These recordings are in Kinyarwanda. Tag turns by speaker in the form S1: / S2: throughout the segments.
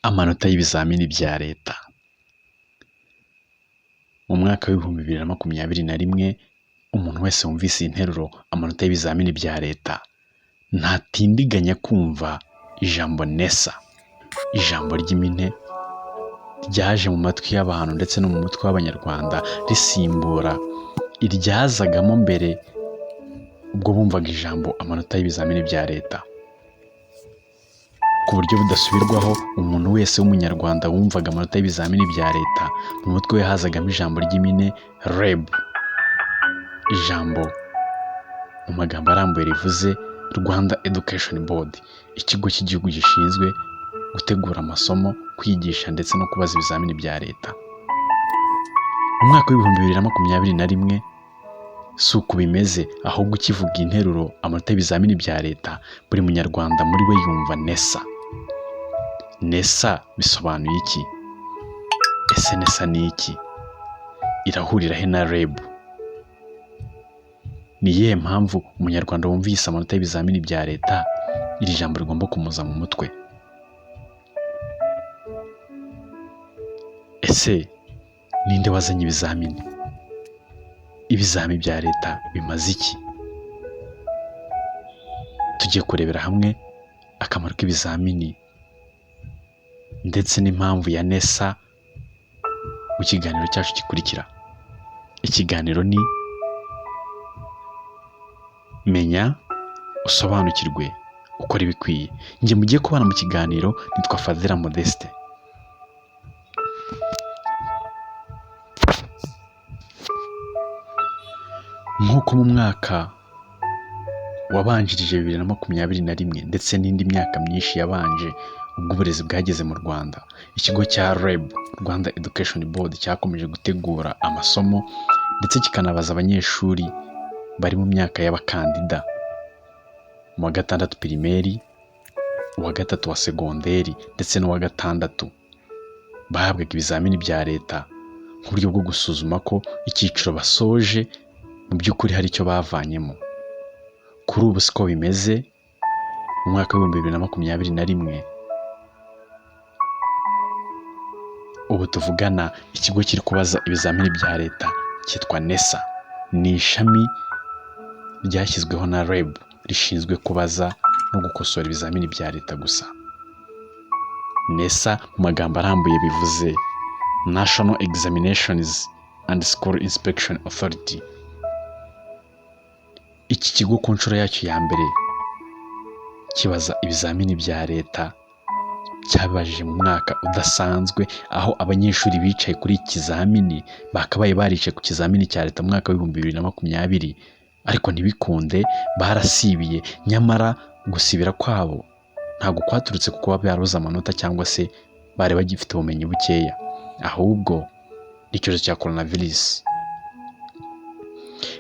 S1: Amanota y'ibizamini bya Leta mu mwaka w'2021, umuntu wese wumvise iyi nteruro amanota y'ibizamini bya Leta ntatindiganya kumva ijambo NESA, ijambo ry'impine ryaje mu matwi y'abantu ndetse no mu mutwe w'Abanyarwanda risimbura iryazagamo mbere ubwo bumvaga ijambo amanota y'ibizamini bya Leta. Ku buryo budasubirwaho, umuntu wese w'Umunyarwanda wumvaga amanota y'ibizamini bya Leta mu mutwe we hazagamo ijambo ry'impine REB, ijambo mu magambo arambuye rivuze Rwanda Education Board, ikigo cy'igihugu gishinzwe gutegura amasomo, kwigisha ndetse no kubaza ibizamini bya Leta. Mu mwaka w'2021 si uku bimeze, ahubwo ukivuga iyi nteruro amanota y'ibizamini bya Leta, buri munyarwanda muri we yumva NESA. NESA bisobanuye iki? Ese NESA ni iki? Irahurira he na REB? Ni iyihe mpamvu umunyarwanda wumvise amanota y'ibizamini bya Leta iri jambo rigomba kumuza mu mutwe? Ese ninde wazanye ibizamini? Ibizami bya Leta bimaze iki? Tugiye kurebera hamwe akamaro k'ibizamini ndetse n'impamvu ya NESA mu kiganiro cyacu gikurikira. Ikiganiro ni Menya, usobanukirwe, ukore ibikwiye. Njye mugiye kubana mu kiganiro nitwa Fadhila Modeste. Nk'uko mu mwaka wabanjirije 2021 ndetse n'indi myaka myinshi yabanje ubwo uburezi bwageze mu Rwanda, ikigo cya REB, Rwanda Education Board, cyakomeje gutegura amasomo ndetse kikanabaza abanyeshuri bari mu myaka y'abakandida mu wa gatandatu pirimeri, uwa gatatu wa segonderi ndetse n'uwa gatandatu. Bahabwaga ibizamini bya Leta nk'uburyo bwo gusuzuma ko icyiciro basoje mu by'ukuri hari icyo bavanyemo. Kuri ubu siko bimeze, mu mwaka w'2021 ubu tuvugana ikigo kiri kubaza ibizamini bya Leta cyitwa NESA. Ni ishami ryashyizweho na REB rishinzwe kubaza no gukosora ibizamini bya Leta gusa. NESA mu magambo arambuye bivuze National Examinations and School Inspection Authority. Iki kigo ku nshuro yacyo ya mbere kibaza ibizamini bya Leta cyabibajije mu mwaka udasanzwe, aho abanyeshuri bicaye kuri iki kizamini bakabaye baricaye ku kizamini cya Leta mu mwaka w'2020, ariko ntibikunde, barasibiye. Nyamara gusibira kwabo ntabwo kwaturutse ku kuba barabuze amanota cyangwa se bari bagifite ubumenyi bukeya, ahubwo ni icyorezo cya coronavirus.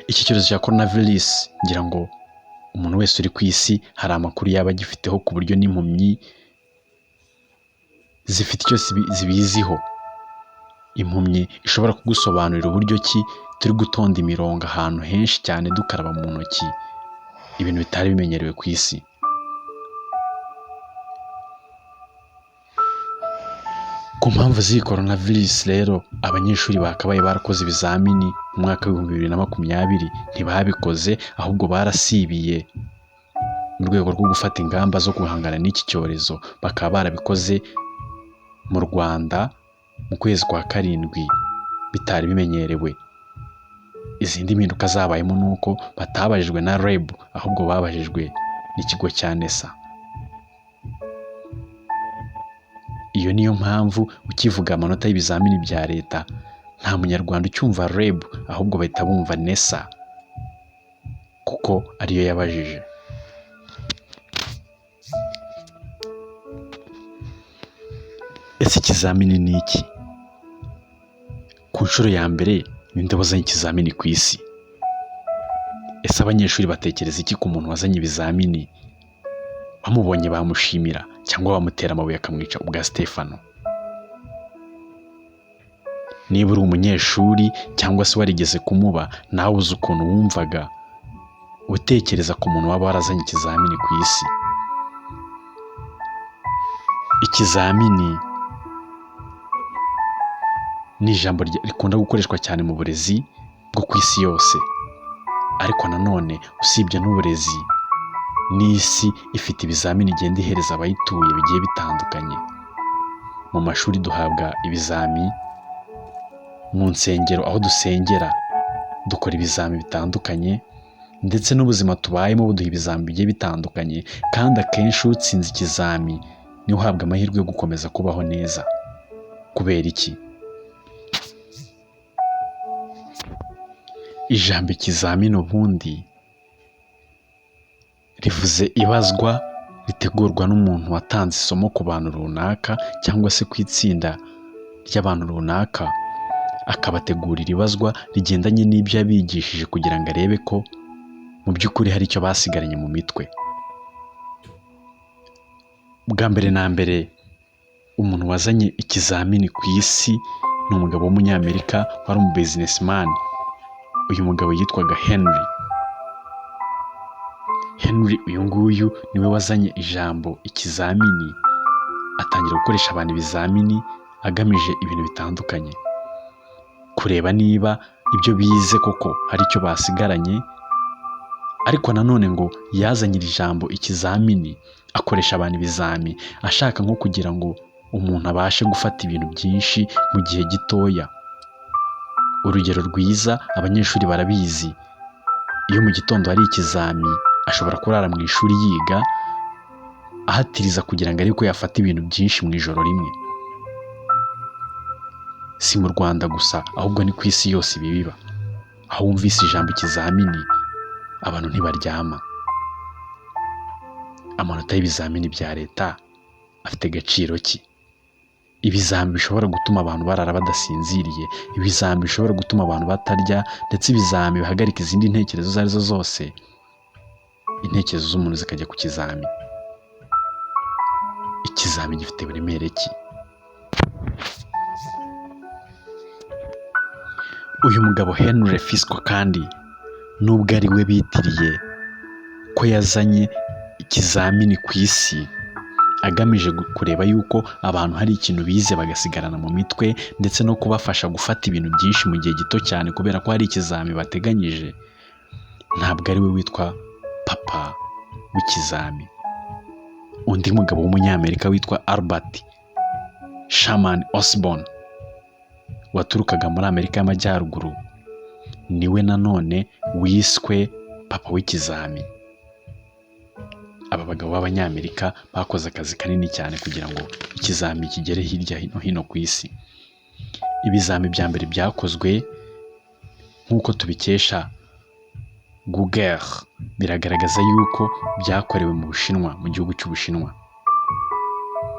S1: Iki cyorezo cya coronavirus ngira ngo umuntu wese uri ku isi hari amakuru yaba agifiteho, ku buryo n'impumyi zifite icyo zibiziho. Impumyi ishobora kugusobanurira uburyo ki turi gutonda imirongo ahantu henshi cyane dukaraba mu ntoki, ibintu bitari bimenyerewe ku isi. Ku mpamvu z'iyi coronavirus rero, abanyeshuri bakabaye barakoze ibizamini mu mwaka w'2020 ntibabikoze, ahubwo barasibiye mu rwego rwo gufata ingamba zo guhangana n'iki cyorezo, bakaba barabikoze mu Rwanda mu kwezi kwa karindwi bitari bimenyerewe. Izindi mpinduka zabayemo ni uko batabajijwe na REB, ahubwo babajijwe n'ikigo cya NESA. Iyo niyo mpamvu ukivuga amanota y'ibizamini bya Leta nta munyarwanda ucyumva REB, ahubwo bahita bumva NESA kuko ariyo yabajije. Ese ikizamini ni iki? Ku nshuro ya mbere ninde wazanye ikizamini ku isi? Ese abanyeshuri batekereza iki ku muntu wazanye ibizamini? Bamubonye bamushimira cyangwa bamutera amabuye akamwica ubwa Stefano? Niba uri umunyeshuri cyangwa se warigeze kumuba, nawe uzi ukuntu wumvaga utekereza ku muntu waba warazanye ikizamini ku isi. Ikizamini Ni ijambo rikunda gukoreshwa cyane mu burezi bwo ku isi yose, ariko nanone usibye n'uburezi, n'isi ifite ibizamini igenda ihereza abayituye bigiye bitandukanye. Mu mashuri duhabwa ibizami, mu nsengero aho dusengera dukora ibizami bitandukanye, ndetse n'ubuzima tubayemo buduha ibizami bigiye bitandukanye, kandi akenshi utsinze ikizami niwe uhabwa amahirwe yo gukomeza kubaho neza. Kubera iki? Ijambo ikizamini ubundi rivuze ibazwa ritegurwa n'umuntu watanze isomo ku bantu runaka cyangwa se ku itsinda ry'abantu runaka, akabategurira ibazwa rigendanye n'ibyo yabigishije kugira ngo arebe ko mu by'ukuri hari icyo basigaranye mu mitwe. Bwa mbere na mbere umuntu wazanye ikizamini ku isi ni umugabo w'umunyamerika wari umu businessman. Uyu mugabo yitwaga Henry. Henry uyu nguyu niwe wazanye ijambo ikizamini, atangira gukoresha abantu ibizamini agamije ibintu bitandukanye, kureba niba ibyo bize koko hari icyo basigaranye. Ariko nanone ngo yazanye iri jambo ikizamini akoresha abantu ibizami ashaka nko kugira ngo umuntu abashe gufata ibintu byinshi mu gihe gitoya. Urugero rwiza abanyeshuri barabizi, iyo mu gitondo hari ikizami ashobora kurara mu ishuri yiga ahatiriza kugira ngo arebe ko yafata ibintu byinshi mu ijoro rimwe. Si mu Rwanda gusa ahubwo ni ku isi yose ibi biba. Aho wumvise ijambo ikizamini abantu ntibaryama. Amanota y'ibizamini bya leta afite agaciro ki? Ibizami bishobora gutuma abantu barara badasinziriye, ibizami bishobora gutuma abantu batarya, ndetse ibizami bihagarika izindi ntekerezo izo arizo zose, intekerezo z'umuntu zikajya ku kizami. Ikizami gifite buremere ki? Uyu mugabo Henry Fisco kandi nubwo ari we bitiriye ko yazanye ikizamini ku isi, agamije kureba yuko abantu hari ikintu bize bagasigarana mu mitwe, ndetse no kubafasha gufata ibintu byinshi mu gihe gito cyane kubera ko hari ikizami bateganyije, ntabwo ari we witwa papa w'ikizami. Undi mugabo w'umunyamerika witwa Albert Sherman Osborne waturukaga muri Amerika y'Amajyaruguru, niwe nanone wiswe papa w'ikizami. Aba bagabo b'abanyamerika bakoze akazi kanini cyane kugira ngo ikizami kigere hirya no hino ku isi. Ibizami bya mbere byakozwe nk'uko tubikesha Google, biragaragaza yuko byakorewe mu Bushinwa, mu gihugu cy'Ubushinwa.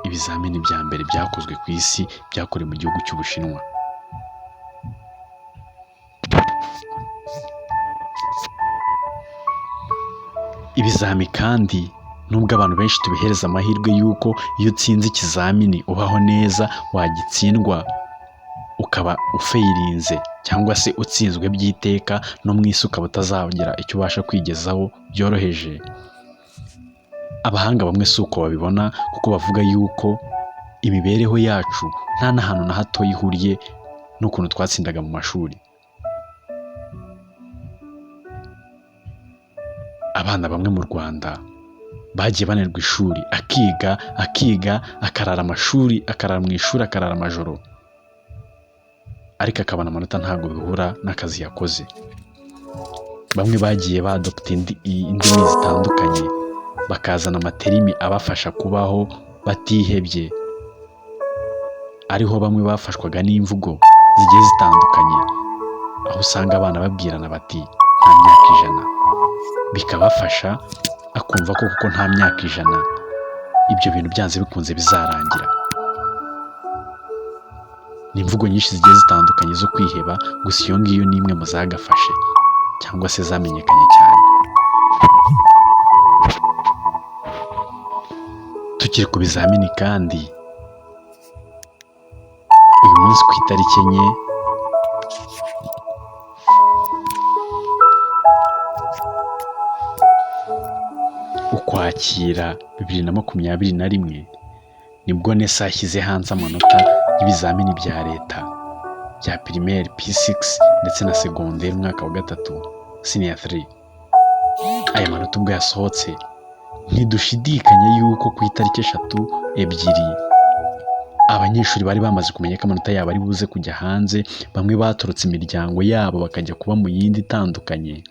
S1: Ibizamini bya mbere byakozwe ku isi byakorewe mu gihugu cy'Ubushinwa. Ibizami kandi nubwo abantu benshi tubihereza amahirwe y'uko iyo utsinze ikizamini ubaho neza, wagitsindwa ukaba ufeyirinze cyangwa se utsinzwe by'iteka, no mu isi ukaba utazagira icyo ubasha kwigezaho byoroheje. Abahanga bamwe si uko babibona, kuko bavuga yuko imibereho yacu nta n'ahantu na hato ihuriye n'ukuntu twatsindaga mu mashuri. Abana bamwe mu Rwanda bagiye bananirwa ishuri, akiga akiga akarara amashuri, akarara mu ishuri, akarara amajoro, ariko akabona amanota ntabwo bihura n'akazi yakoze. Bamwe bagiye badopta indimi zitandukanye, bakazana amaterimi abafasha kubaho batihebye, ariho bamwe bafashwaga n'imvugo zigiye zitandukanye, aho usanga abana babwirana bati nta myaka ijana, bikabafasha akumva ko kuko nta myaka ijana ibyo bintu byanze bikunze bizarangira. Ni imvugo nyinshi zigiye zitandukanye zo kwiheba, gusa iyo ngiyo ni imwe mu zagafashe cyangwa se zamenyekanye cyane. Tukiri ku bizamini kandi, uyu munsi ku itariki 4 Ukwakira 2021, nibwo NESA yashyize hanze amanota y'ibizamini bya leta bya primaire P6 ndetse na segonderi umwaka wa gatatu, senior 3. Aya manota ubwo yasohotse, ntidushidikanya yuko ku itariki 3 2 abanyeshuri bari bamaze kumenya ko amanota yabo ari buze kujya hanze. Bamwe baturutse imiryango yabo bakajya kuba mu yindi itandukanye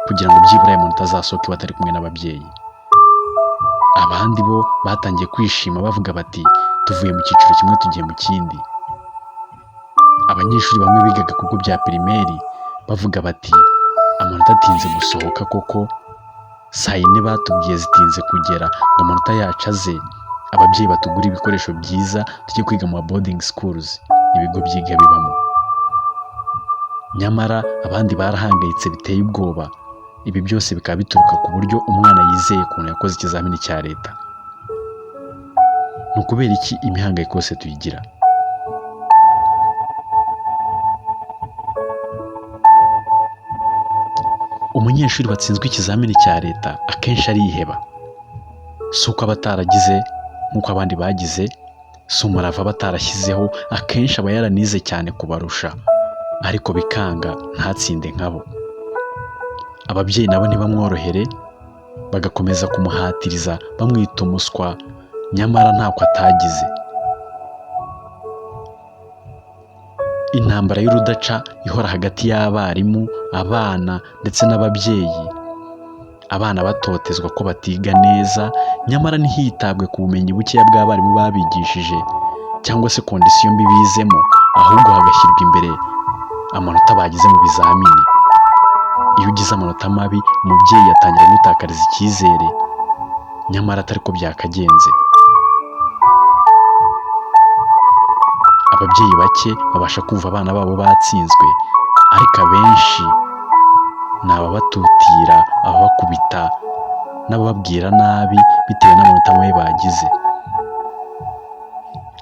S1: kugira ngo byibura aya manota azasohoke batari kumwe n'ababyeyi. Abandi bo batangiye kwishima bavuga bati: "Tuvuye mu cyiciro kimwe tugiye mu kindi." Abanyeshuri bamwe bigaga ku bigo bya primaire bavuga bati: "Amanota atinze gusohoka koko, saa yine batubwiye zitinze kugera ngo amanota yacu aze, ababyeyi batugure ibikoresho byiza tujye kwiga mu ma boarding schools, ibigo byiga bibamo." Nyamara abandi barahangayitse biteye ubwoba. Ibi byose bikaba bituruka ku buryo umwana yizeye ukuntu yakoze ikizamini cya leta. Ni ukubera iki imihangayiko yose tuyigira? Umunyeshuri watsinzwe ikizamini cya leta akenshi ariheba. Si uko aba ataragize nk'uko abandi bagize, si umurava aba atarashyizeho, akenshi aba yaranize cyane kubarusha, ariko bikanga ntatsinde nkabo. Ababyeyi nabo ntibamworohere, bagakomeza kumuhatiriza bamwita umuswa, nyamara ntako atagize. Intambara y'urudaca ihora hagati y'abarimu, abana ndetse n'ababyeyi. Abana batotezwa ko batiga neza, nyamara ntihitabwe ku bumenyi bukeya bw'abarimu babigishije cyangwa se condition mbi bizemo, ahubwo hagashyirwa imbere amanota bagize mu bizamini. Iyo ugize amanota mabi, umubyeyi atangira kugutakariza icyizere, nyamara atari ko byakagenze. Ababyeyi bake babasha kumva abana babo batsinzwe, ariko abenshi ni ababatutira, ababakubita n'abababwira nabi bitewe n'amanota mabi bagize.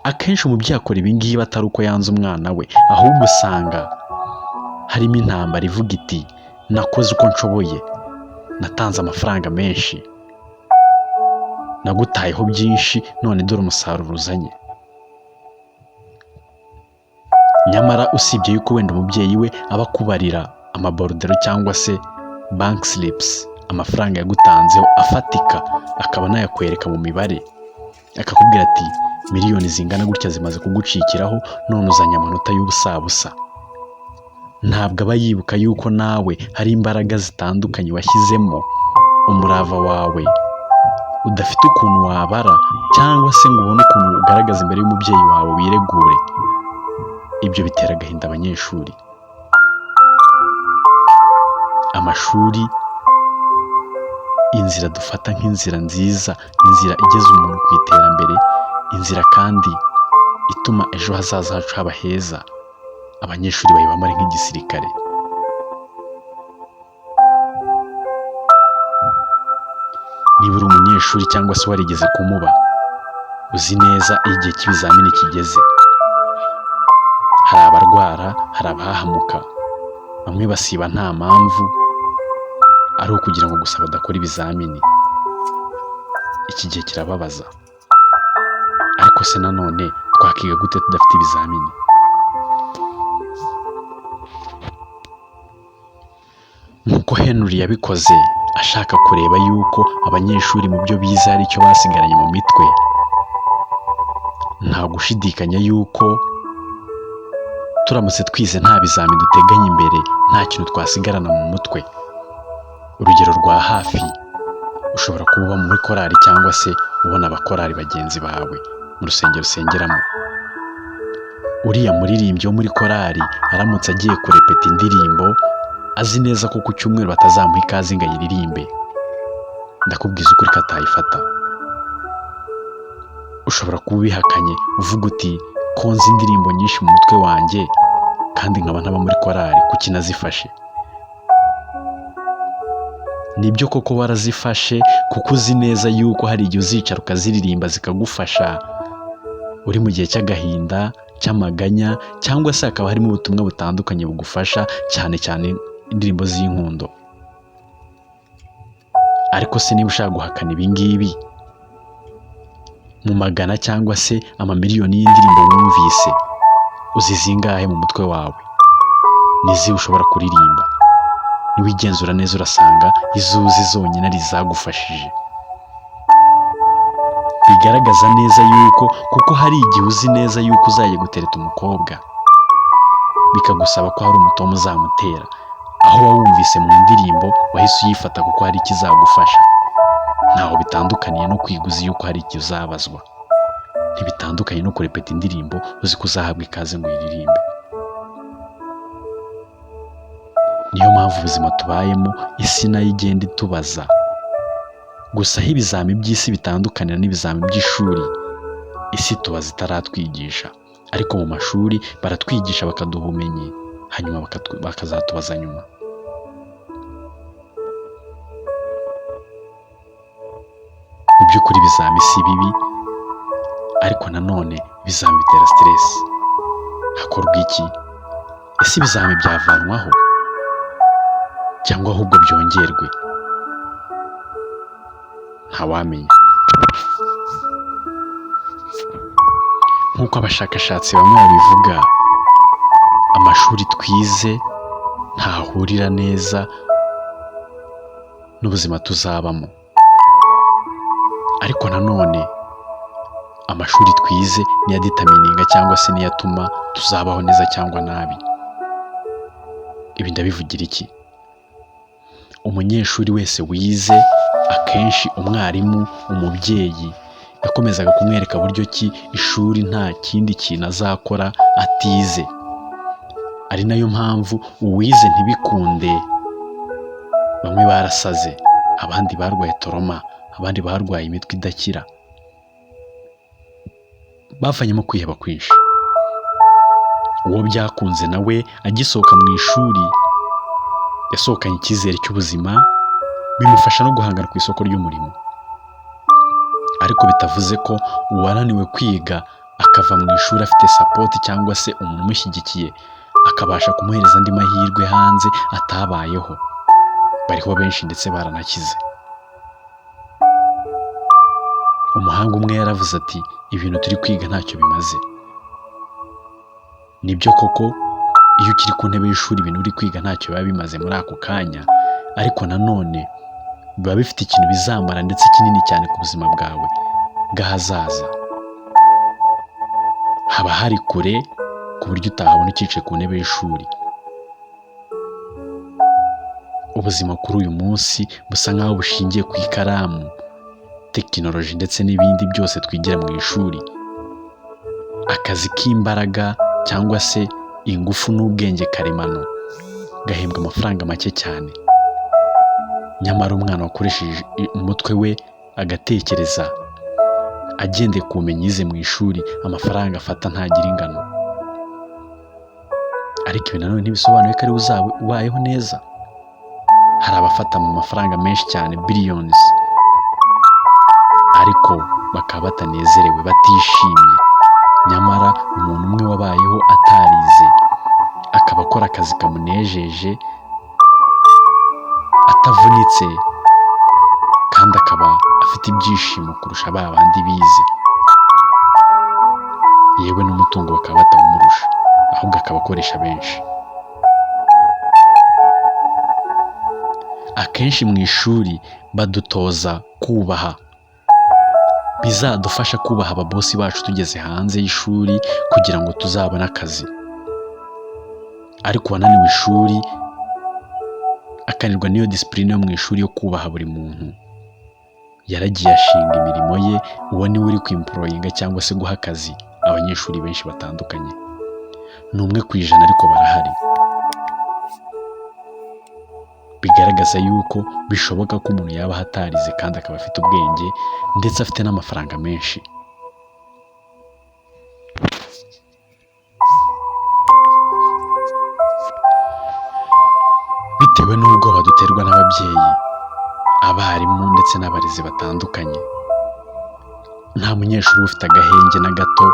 S1: Akenshi umubyeyi akora ibi ngibi atari uko yanze umwana we, ahubwo usanga harimo intambara ivuga iti: "Nakoze uko nshoboye, natanze amafaranga menshi, nagutayeho byinshi, none dore umusaruro uzanye." Nyamara usibye yuko wenda umubyeyi we aba akubarira amaborudero cyangwa se bank slips, amafaranga yagutanzeho afatika, akaba anayakwereka mu mibare, akakubwira ati: "Miliyoni zingana gutya zimaze kugucikiraho, none uzanye amanota y'ubusabusa." Ntabwo aba yibuka yuko nawe hari imbaraga zitandukanye washyizemo, umurava wawe udafite ukuntu wabara cyangwa se ngo ubone ukuntu ugaragaza imbere y'umubyeyi wawe wiregure. Ibyo bitera agahinda abanyeshuri. Amashuri, inzira dufata nk'inzira nziza, inzira igeza umuntu ku iterambere, inzira kandi ituma ejo hazaza hacu haba heza, abanyeshuri bayibamo ari nk'igisirikare. Niba uri umunyeshuri cyangwa se warigeze kumuba, uzi neza iyo igihe cy'ibizamini kigeze. Hari abarwara, hari abahahamuka, bamwe basiba nta mpamvu, ari ukugira ngo gusa badakora ibizamini. Iki gihe kirababaza, ariko se nanone twakiga gute tudafite ibizamini? Nk'uko Henry yabikoze ashaka kureba yuko abanyeshuri mu byo bize hari icyo basigaranye mu mitwe, nta gushidikanya yuko turamutse twize nta bizami duteganya imbere, nta kintu twasigarana mu mutwe. Urugero rwa hafi, ushobora kuba uba muri korali cyangwa se ubona abakorali bagenzi bawe mu rusengero usengeramo. Uriya muririmbyi wo muri korali aramutse agiye kurepeta indirimbo, azi neza ko ku cyumweru batazamuha ikaze ngo ayiririmbe, ndakubwiza ukuri ko atayifata. Ushobora kuba ubihakanye uvuga uti: "Ko nzi indirimbo nyinshi mu mutwe wanjye kandi nkaba ntaba muri korali, kuki nazifashe?" Nibyo koko warazifashe, kuko uzi neza yuko hari igihe uzicara ukaziririmba zikagufasha, uri mu gihe cy'agahinda, cy'amaganya, cyangwa se hakaba harimo ubutumwa butandukanye bugufasha, cyane cyane indirimbo z'inkundo. Ariko se niba ushaka guhakana ibi ngibi, mu magana cyangwa se amamiliyoni y'indirimbo wumvise, Uzi zingahe mu mutwe wawe? Ni izihe ushobora kuririmba? Niwigenzura neza urasanga izo uzi zonyine ari izagufashije. Bigaragaza neza yuko kuko hari igihe uzi neza yuko uzajya gutereta umukobwa, bikagusaba ko hari umutoma uzamutera, aho wawumvise mu ndirimbo wahise uyifata kuko hari ikizagufasha. Ntaho bitandukaniye no kwiga uzi yuko hari igihe uzabazwa. Ntibitandukanye no kurepeta indirimbo uzi ko uzahabwa ikaze ngo uyiririmbe. Niyo mpamvu ubuzima tubayemo isi nayo igenda itubaza. Gusa aho ibizami by'isi bitandukanira n'ibizami by'ishuri, isi tubaza itaratwigisha, ariko mu mashuri baratwigisha bakaduha ubumenyi, hanyuma bakazatubaza nyuma. Mu by'ukuri ibizami si bibi, ariko nanone ibizami bitera stress. Hakorwa iki? Ese ibizami byavanwaho cyangwa ahubwo byongerwe? Ntawamenya. Nk'uko abashakashatsi bamwe babivuga, amashuri twize ntahurira neza n'ubuzima tuzabamo. Ariko nanone amashuri twize niyo aditamininga cyangwa se niyo atuma tuzabaho neza cyangwa nabi. Ibi ndabivugira iki? Umunyeshuri wese wize, akenshi umwarimu, umubyeyi yakomezaga kumwereka buryo ki ishuri nta kindi kintu azakora atize. Ari nayo mpamvu uwize ntibikunde, bamwe barasaze, abandi barwaye toroma, abandi barwaye imitwe idakira, bavanyemo kwiheba kwinshi. Uwo byakunze nawe agisohoka mu ishuri yasohokanye icyizere cy'ubuzima, bimufasha no guhangana ku isoko ry'umurimo. Ariko bitavuze ko uwananiwe kwiga akava mu ishuri afite support cyangwa se umuntu umushyigikiye akabasha kumuhereza andi mahirwe hanze atabayeho. Bariho benshi ndetse baranakize. Umuhanga umwe yaravuze ati ibintu turi kwiga ntacyo bimaze. Nibyo koko iyo ukiri ku ntebe y'ishuri ibintu uri kwiga ntacyo biba bimaze muri ako kanya, ariko nanone biba bifite ikintu bizamara ndetse kinini cyane ku buzima bwawe bw'ahazaza. Haba hari kure ku buryo utahabona ucyicaye ku ntebe y'ishuri. Ubuzima kuri uyu munsi busa nk'aho bushingiye ku ikaramu, tekinoloji ndetse n'ibindi byose twigira mu ishuri. Akazi k'imbaraga cyangwa se ingufu n'ubwenge karemano gahembwa amafaranga make cyane. Nyamara umwana wakoresheje umutwe we agatekereza agendeye ku bumenyi yize mu ishuri, amafaranga afata ntagira ingano. Ariko ibi nanone ntibisobanuye ko ariwe uzaba ubayeho neza. Hari abafata mu mafaranga menshi cyane billions, ariko bakaba batanezerewe, batishimye. Nyamara umuntu umwe wabayeho atarize, akaba akora akazi kamunejeje, atavunitse kandi akaba afite ibyishimo kurusha ba bandi bize. Yewe n'umutungo bakaba batawumurusha, ahubwo akaba akoresha benshi. Akenshi mu ishuri badutoza kubaha, bizadufasha kubaha ababosi bacu tugeze hanze y'ishuri kugira ngo tuzabone akazi. Ariko uwananiwe ishuri akanirwa n'iyo disipurine yo mu ishuri yo kubaha buri muntu, yaragiye ashinga imirimo ye, uwo niwe uri kwemployinga cyangwa se guha akazi abanyeshuri benshi batandukanye. Ni 1% ariko barahari. Bigaragaza yuko bishoboka ko umuntu yaba atarize kandi akaba afite ubwenge ndetse afite n'amafaranga menshi. Bitewe n'ubwoba duterwa n'ababyeyi, abarimu ndetse n'abarezi batandukanye, nta munyeshuri uba ufite agahenge na gato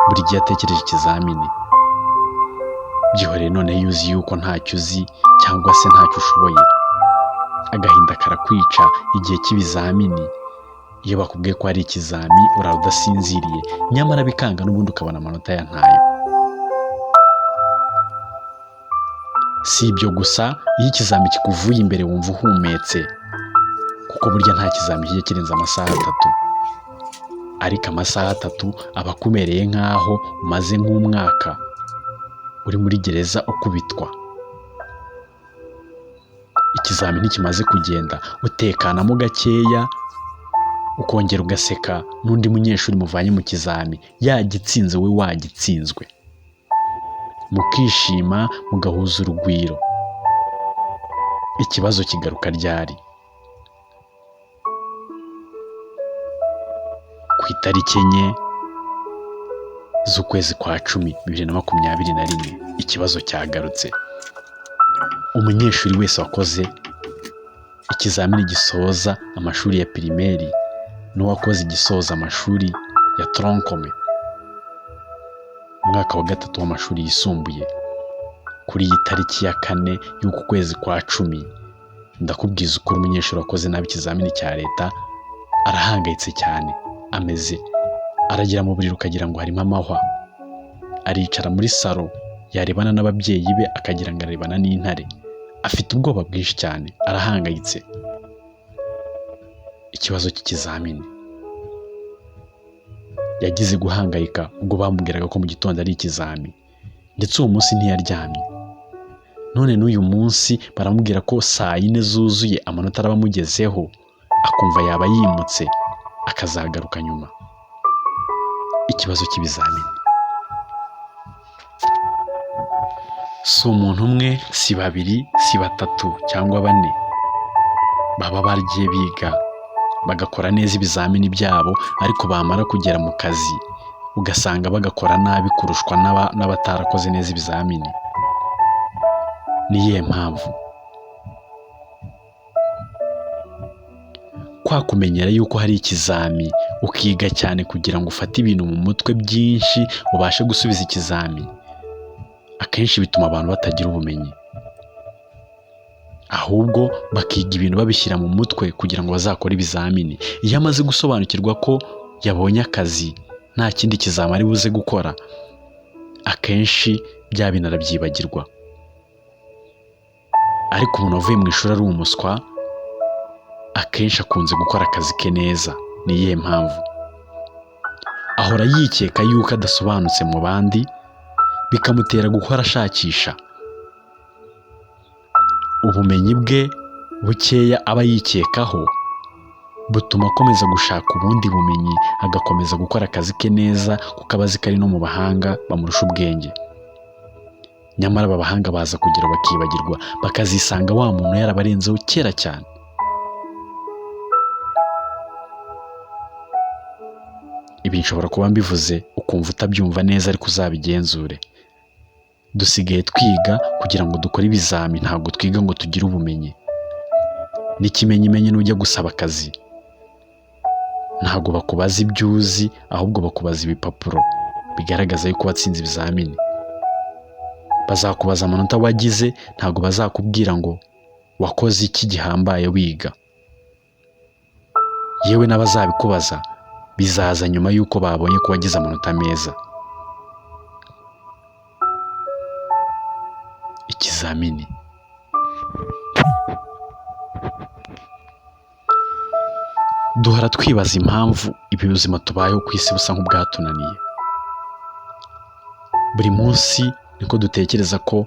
S1: buri gihe atekereje ikizamini. Byihorere noneho iyo uzi yuko ntacyo uzi cyangwa se ntacyo ushoboye, agahinda karakwica igihe cy'ibizamini. Iyo bakubwiye ko hari ikizami urara udasinziriye, nyamara bikanga n'ubundi ukabona amanota ya ntayo. Si ibyo gusa, iyo ikizami kikuvuye imbere wumva uhumetse, kuko burya nta kizami kijya kirenza amasaha 3, ariko amasaha 3 aba akumereye nk'aho umaze nk'umwaka uri muri gereza ukubitwa. Ikizamini kimaze kugenda utekanamo gakeya, ukongera ugaseka n'undi munyeshuri muvanye mu kizami yagitsinze we wagitsinzwe, mukishima mugahuza urugwiro. Ikibazo kigaruka ryari? Ku itariki 4 z'ukwezi kwa 10 2021 ikibazo cyagarutse. Umunyeshuri wese wakoze ikizamini gisoza amashuri ya pirimeri n'uwakoze igisoza amashuri ya tronc commun umwaka wa 3 w'amashuri yisumbuye, kuri iyi tariki ya 4 y'uku kwezi kwa 10, ndakubwiza ukuri, umunyeshuri wakoze nabi ikizamini cya leta arahangayitse cyane, ameze aragera mu buriri ukagira ngo harimo amahwa, aricara muri salo yarebana n'ababyeyi be akagira ngo arebana n'intare, afite ubwoba bwinshi cyane, arahangayitse. Ikibazo cy'ikizamini yagize guhangayika ubwo bamubwiraga ko mu gitondo ari ikizami, ndetse uwo munsi ntiyaryamye. None n'uyu munsi baramubwira ko saa 4 zuzuye amanota araba amugezeho, akumva yaba yimutse akazagaruka nyuma. Ikibazo cy'ibizamini si umuntu umwe, si babiri, si batatu cyangwa bane baba bagiye biga bagakora neza ibizamini byabo, ariko bamara kugera mu kazi ugasanga bagakora nabi kurushwa n'abatarakoze neza ibizamini. Ni iyihe mpamvu? Kwa kumenyera yuko hari ikizami ukiga cyane kugira ngo ufate ibintu mu mutwe byinshi ubashe gusubiza ikizami, akenshi bituma abantu batagira ubumenyi, ahubwo bakiga ibintu babishyira mu mutwe kugira ngo bazakore ibizamini. Iyo amaze gusobanukirwa ko yabonye akazi nta kindi kizami ari buze gukora, akenshi bya bintu arabyibagirwa. Ariko umuntu wavuye mu ishuri ari umuswa, akenshi akunze gukora akazi ke neza. Ni iyihe mpamvu? Ahora yikeka yuko adasobanutse mu bandi, bikamutera guhora ashakisha. Ubumenyi bwe bukeya aba yikekaho butuma akomeza gushaka ubundi bumenyi, agakomeza gukora akazi ke neza kuko aba azi ko ari no mu bahanga bamurusha ubwenge. Nyamara aba bahanga baza kugera bakibagirwa, bakazisanga wa muntu yarabarenzeho kera cyane. Ibi nshobora kuba mbivuze ukumva utabyumva neza, ariko uzabigenzure. Dusigaye twiga kugira ngo dukore ibizami, ntabwo twiga ngo tugire ubumenyi. N'ikimenyimenyi nujya gusaba akazi, ntabwo bakubaza ibyo uzi, ahubwo bakubaza ibipapuro bigaragaza yuko watsinze ibizamini. Bazakubaza amanota wagize, ntabwo bazakubwira ngo wakoze iki gihambaye wiga. Yewe n'abazabikubaza bizaza nyuma y'uko babonye ko wagize amanota meza. Ikizamini duhora twibaza impamvu ibi buzima tubayeho ku isi busa nk'ubwatunaniye. Buri munsi niko dutekereza ko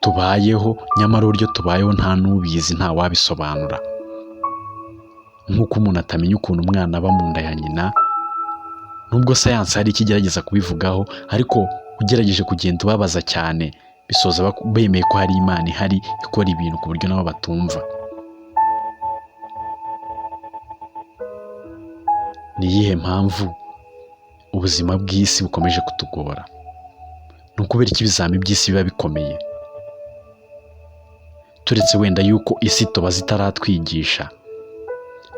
S1: tubayeho, nyamara uburyo tubayeho nta n'ubizi, nta wabisobanura. Nk'uko umuntu atamenya ukuntu umwana aba mu nda ya nyina, nubwo sayansi hari icyo igerageza kubivugaho, ariko ugerageje kugenda ubabaza cyane bisoza bemeye ko hari Imana ihari ikora ibintu ku buryo nabo batumva. Ni iyihe mpamvu ubuzima bw'isi bukomeje kutugora? Ni ukubera iki ibizami by'isi biba bikomeye? Turetse wenda yuko isi tuba zitaratwigisha,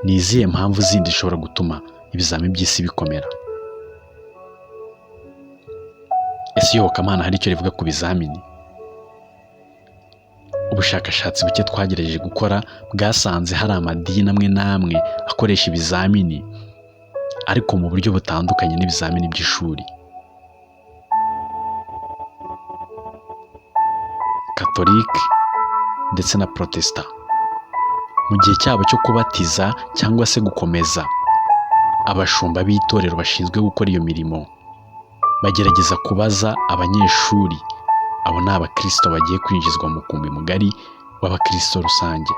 S1: ni izihe mpamvu zindi zishobora gutuma ibizami by'isi bikomera? Ese iyobokamana hari icyo rivuga ku bizamini? Ubushakashatsi buke twagerageje gukora bwasanze hari amadini amwe n'amwe akoresha ibizamini, ariko mu buryo butandukanye n'ibizamini by'ishuri. Katolike ndetse na Protestant. Mu gihe cyabo cyo kubatiza cyangwa se gukomeza, abashumba b'itorero bashinzwe gukora iyo mirimo bagerageza kubaza abanyeshuri, abo ni abakristo bagiye kwinjizwa mu mukumbi mugari w'abakristo rusange.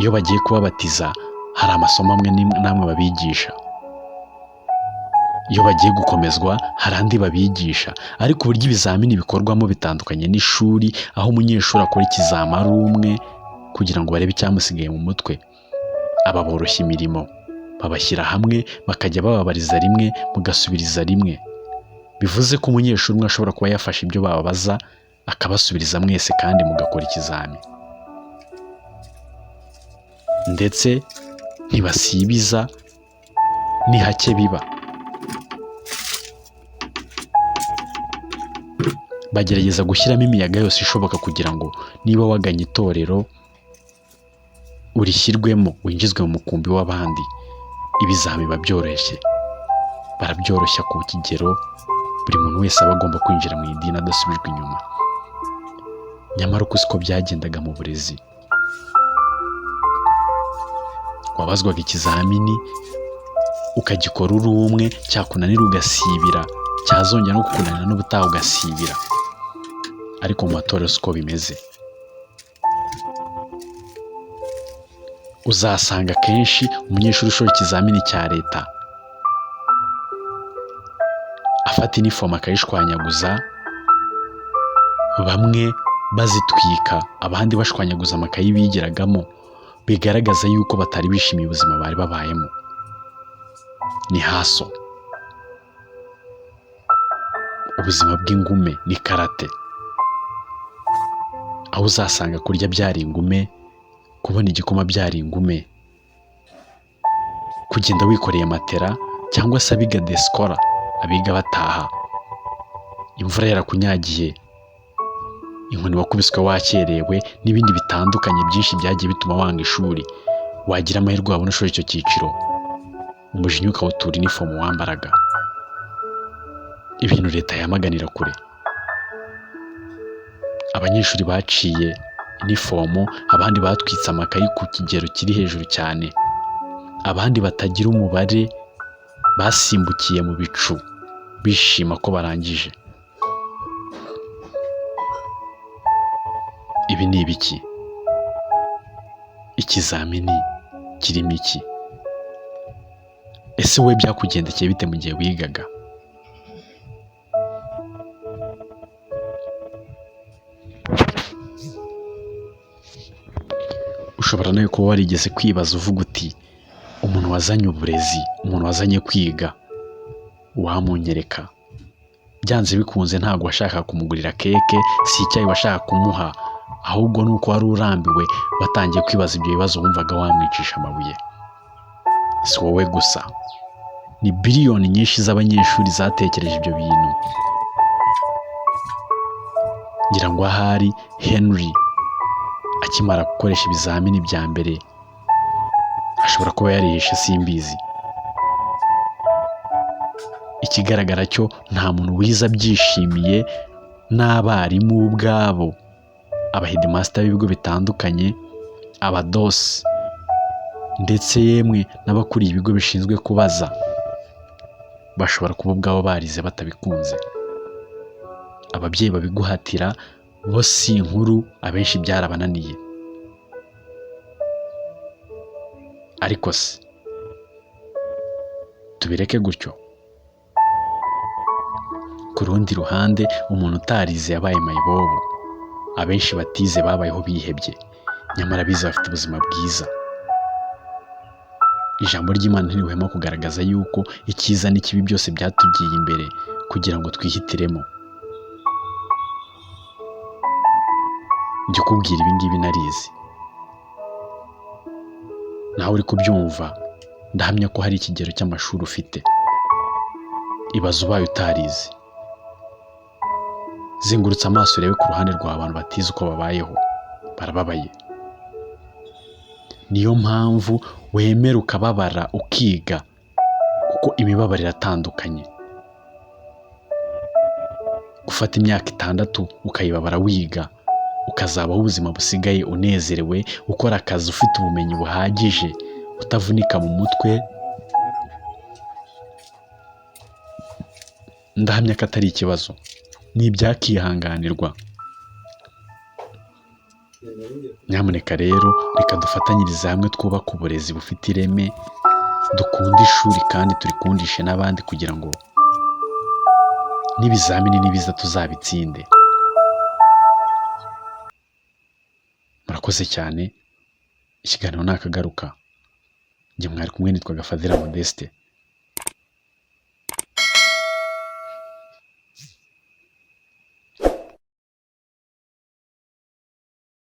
S1: Iyo bagiye kubabatiza hari amasomo amwe n'amwe babigisha, iyo bagiye gukomezwa hari andi babigisha, ariko uburyo ibizamini bikorwamo bitandukanye n'ishuri, aho umunyeshuri akora ikizami ari umwe kugira ngo barebe icyamusigaye mu mutwe. Aba boroshya imirimo, babashyira hamwe bakajya bababariza rimwe mugasubiriza rimwe, bivuze ko umunyeshuri umwe ashobora kuba yafashe ibyo bababaza akabasubiriza mwese kandi mugakora ikizami. Ndetse ntibasibiza, ni hake biba. Bagerageza gushyiramo imiyaga yose ishoboka kugira ngo niba waganye itorero urishyirwemo, winjizwe mu mukumbi w'abandi. Ibizami biba byoroshye, barabyoroshya ku kigero buri muntu wese aba agomba kwinjira mu idini adasubijwe inyuma. Nyamara uko siko byagendaga mu burezi. Wabazwaga ikizamini ukagikora uri umwe, cyakunanira ugasibira, cyazongera no kukunanira n'ubutaha ugasibira. Ariko mu matorero siko bimeze. Uzasanga kenshi umunyeshuri ushoje ikizamini cya leta afata inifomu akayishwanyaguza, bamwe bazitwika, abandi bashwanyaguza amakayi bigiragamo, bigaragaza yuko batari bishimiye ubuzima bari babayemo. Ni haso, ubuzima bw'ingume ni karate, aho uzasanga kurya byari ingume, kubona igikoma byari ingume, kugenda wikoreye matera cyangwa se abiga desikora, abiga bataha, imvura yarakunyagiye, inkoni wakubiswe wakerewe n'ibindi bitandukanye byinshi byagiye bituma wanga ishuri. Wagira amahirwe wabona ushoje icyo cyiciro, umujinya ukawutura inifomu wambaraga. Ibintu leta yamaganira kure. Abanyeshuri baciye inifomu, abandi batwitse amakayi ku kigero kiri hejuru cyane, abandi batagira umubare basimbukiye mu bicu bishima ko barangije. Ibi ni ibiki? Ikizamini kirimo iki? Ese wowe byakugendekeye bite mu gihe wigaga? Ushobora nawe kuba warigeze kwibaza uvuga uti umuntu wazanye uburezi, umuntu wazanye kwiga, wamunyereka. Byanze bikunze ntabwo washakaga kumugurira keke, si icyayi washaka kumuha, ahubwo ni uko wari urambiwe, watangiye kwibaza ibyo bibazo wumvaga wamwicisha amabuye. Si wowe gusa, ni biliyoni nyinshi z'abanyeshuri zatekereje ibyo bintu. Ngira ngo ahari Henry akimara gukoresha ibizamini bya mbere ashobora kuba yarihishe, simbizi. Ikigaragara cyo nta muntu wize abyishimiye, n'abarimu ubwabo, abahedimasita b'ibigo bitandukanye, abadosi ndetse yemwe n'abakuriye ibigo bishinzwe kubaza, bashobora kuba ubwabo barize batabikunze. Ababyeyi babiguhatira bo si inkuru, abenshi byarabananiye. Ariko se tubireke gutyo? Ku rundi ruhande, umuntu utarize yabaye mayibobo. Abenshi batize babayeho bihebye, nyamara abize bafite ubuzima bwiza. Ijambo ry'Imana ntirihwema kugaragaza yuko icyiza n'ikibi byose byatugiye imbere kugira ngo twihitiremo. Njye ukubwira ibi ngibi narize, nawe uri kubyumva, ndahamya ko hari ikigero cy'amashuri ufite. Ibaze ubaye utarize. Zengurutsa amaso urebe ku ruhande rwa abantu batize uko babayeho, barababaye. Niyo mpamvu wemera ukababara ukiga, kuko imibabaro iratandukanye. Gufata imyaka 6 ukayibabara wiga ukazabaho ubuzima busigaye unezerewe, ukora akazi ufite ubumenyi buhagije, utavunika mu mutwe, ndahamya ko atari ikibazo, ni ibyakihanganirwa. Nyamuneka rero reka dufatanyirize hamwe twubake uburezi bufite ireme, dukunde ishuri kandi turikundishe n'abandi kugira ngo n'ibizamini nibiza tuzabitsinde. Murakoze cyane, ikiganiro nakagaruka. Njye mwari kumwe nitwa Gafadhila Modeste.